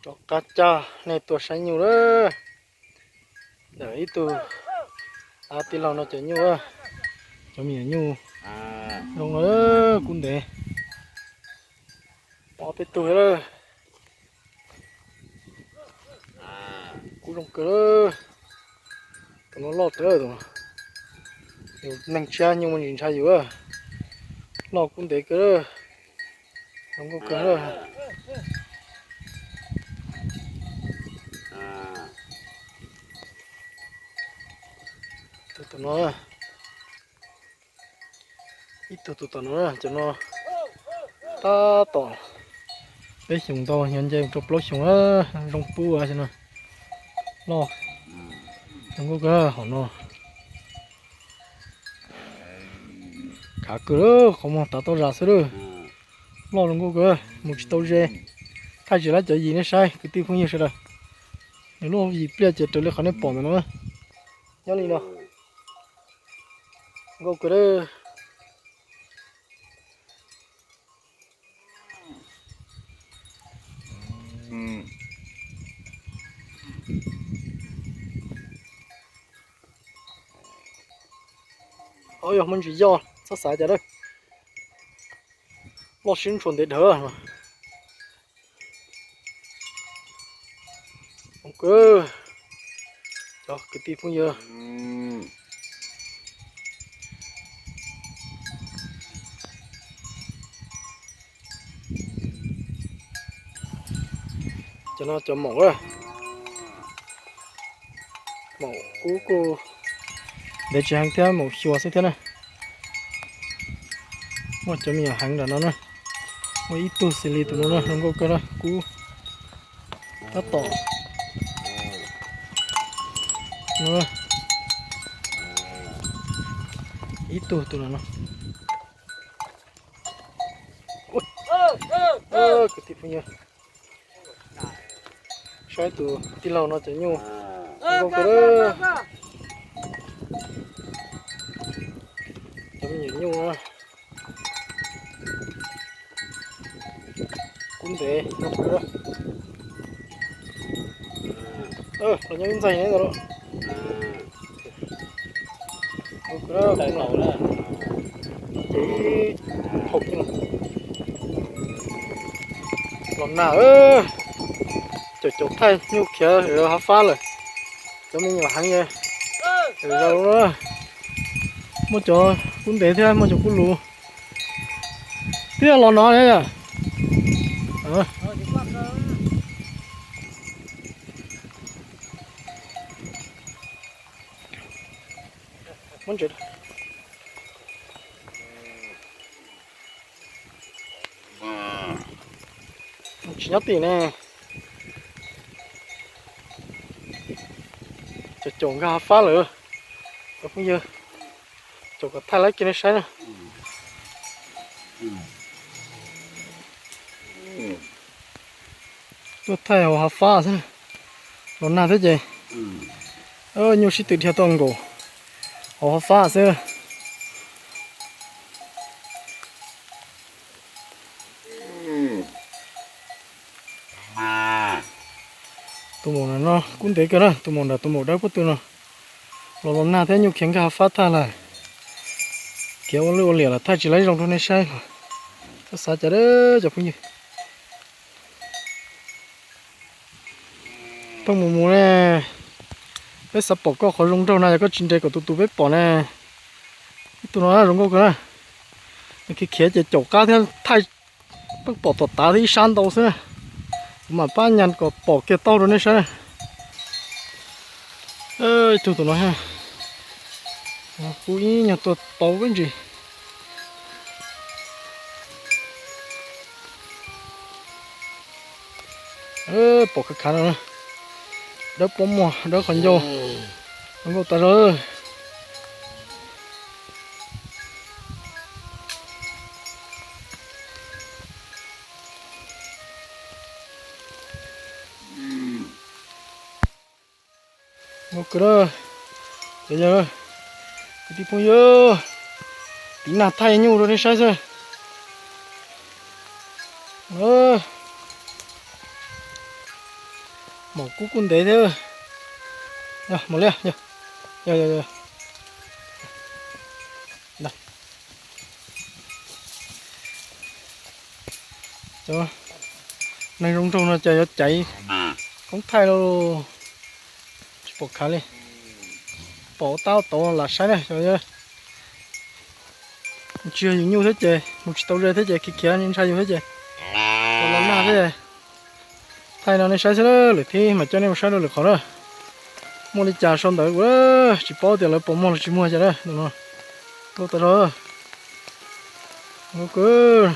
Rov qab coj nej tuaj saib nyuj lawm. Ntawm ib tug tij laug no cov nyuj, cov me nyuam nyuj zoo kub ntev. Ob peb tug lawm. Kub zoo kawg. Tus no loj tag tus no. Yus neeg tshiab nyuj muaj ntsis ntshai yus. Loj kub ntev kawg. Zoo nkauj kawg. Tus no, ib tug tus tom no, cov no tab tom peb xyoos ntau, nce rau plaub xyoos, zoo pub no. Loj, zoo nkauj kawg hom no. Khav kawg, qhov muag tav toj zas xwb lawm. Loj zoo nkauj kawg, mus tsis tau ze. Thaij tsis laib cov yim nej saib kwv tij phooj ywg sawv daws. Nws lub yim pliaj ces raws li qhov nej pom ntawm no. Nyob li no. Nkauj kawg. Ob, yog muaj ntsis yoj txhob xav cas lawm. Loj sib ntshua ntev dhawv. Cov kwv tij phooj ywg, cov no cov maum, maum kub kuj ntev tsis heev thiab, maum xyuas xwb thiab na. Muaj cov me nyuam heev nram no na. Muaj ib tug xws li tus no na, zoo nkauj kawg na, kub tab tom. Ib tug tus no no. Kwv tij phooj ywg, saib tus tij laug no cov nyuj zoo nkauj kawg. Cov me nyuam nyuj kub ntev no. Los nyob ib ntxaig ntawd. Ces haum los nag, caum caum thaij nyuj khiav hav fab lawm. Cov me nyuam heev, muaj cov kub ntev thiab muaj cov kub luv. Twb yog los no. Tsis nyob tim ne. Caum caum nkag hav fab lawm. Cov phooj ywg, caum kom thaij laib kiag nej saib na. Tuaj thaij hauv hav fab xwb, los nag thiab ces nyuj sib tw dhia tau nkaus hauv hav fab xwb. Tus maum no kub ntev kawg na, tus maum nram tus maum dawb pob tw no. Los los nag thiab nyuj khiav nkag hav fab tag lawm. Khiav ua lwj ua liam los thaij tsis laib zoo rau nej saib los txhob xav cas cov phooj ywg. Pheej mus mus ne, peb xav pom koj qhov zoo nraug na, yog koj tsis nres kom tus tus peb pom ne. Ib tug no zoo nkauj kawg na, nws khiav khiav ces caum qab thiab thaij, pheej pom tom tav thiab ib sab ntau xwb na. Kuv mam pab nyas kom pom kiag tau rau nej saib na. Ib tug tus no, kuv ib nyuag tuaj tau ib ntsis. Pom khav khav no, dawb pob muag dawb qhov ncauj, zoo nkauj tas zog. Nkauj kawg, cov yawg, kwv tij phooj ywg, tiv nag thaij nyuj rau nej saib xwb. Maum kub kuj ntev thiab. Maum liab, yog, yog, yog. Cov neeg zoo nraug no cas yuav caiv koob thaij lauj. Tsis pom khav li. Pom tab tau lam saib na. Tsis yog yus nyuj thiab ces mus tsis tau ze thiab ces khiav khiav ntshai yus thiab ces los nag thiab. Thaij no nej saib xwb, lwm thib mam coj nej mus saib rau lwm qhov na. Muaj li cas sau ntawd, tsis paub tias lawv puas muag los tsis muag cas na. Ntawm no, lub tau rau, lub kawg.